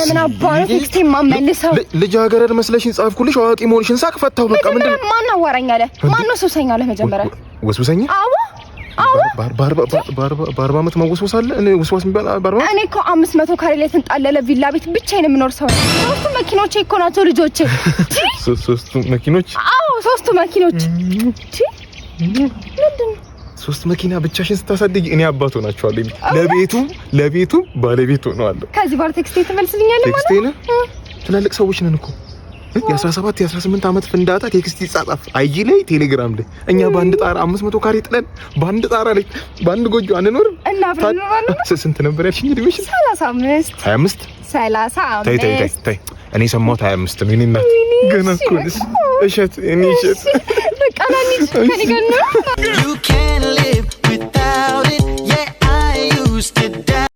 ለምን አባቱ text ኤን ማመልሰው? ልጃገረድ መስለሽኝ ጻፍኩልሽ። አዋቂ መሆንሽን ሳቅ ፈታሁ። በቃ ምንድን መጀመሪያ ማን አዋራኝ አለ? ማን ነው ሱሰኛ አለ? መጀመሪያ ወስውሰኛ? አዎ። በ40 ዓመት መወስወስ አለ? እኔ ውስዋስ የሚባል በ40 እኔ እኮ 500 ካሬ ላይ የተንጣለለ ቪላ ቤት ብቻዬን የምኖር ሰው ነኝ። ሶስቱ መኪኖቼ እኮ ናቸው ልጆቼ። ሶስቱ መኪኖች? አዎ፣ ሶስቱ መኪኖች። ምንድን ነው? ሶስት መኪና ብቻሽን ስታሳድጊ እኔ አባት ሆናቸዋለሁ። ለቤቱ ባለቤት ሆነዋለሁ። ከዚህ በኋላ text ኤ ትመልስልኛለህ ማለት text ኤን? ትላልቅ ሰዎች ነን እኮ። የ17 የ18 ዓመት ፍንዳታ text ይጻጻፍ IG ላይ፣ ቴሌግራም ላይ። እኛ በአንድ ጣራ 500 ካሬ ጥለን በአንድ ጣራ ላይ በአንድ ጎጆ አንኖርም? እና አብረን እንኖራለን። ስንት ነበር ያልሽኝ እድሜሽ? 35። 25? 35። ተይ ተይ ተይ ተይ፣ እኔ ሰማሁት 25 ነው። እኔ እናት ገና እኮ ነሽ። እሸት፣ እኔ እሸት። በቃ ና እንሂድ፣ ከእኔ ጋር ነው። You can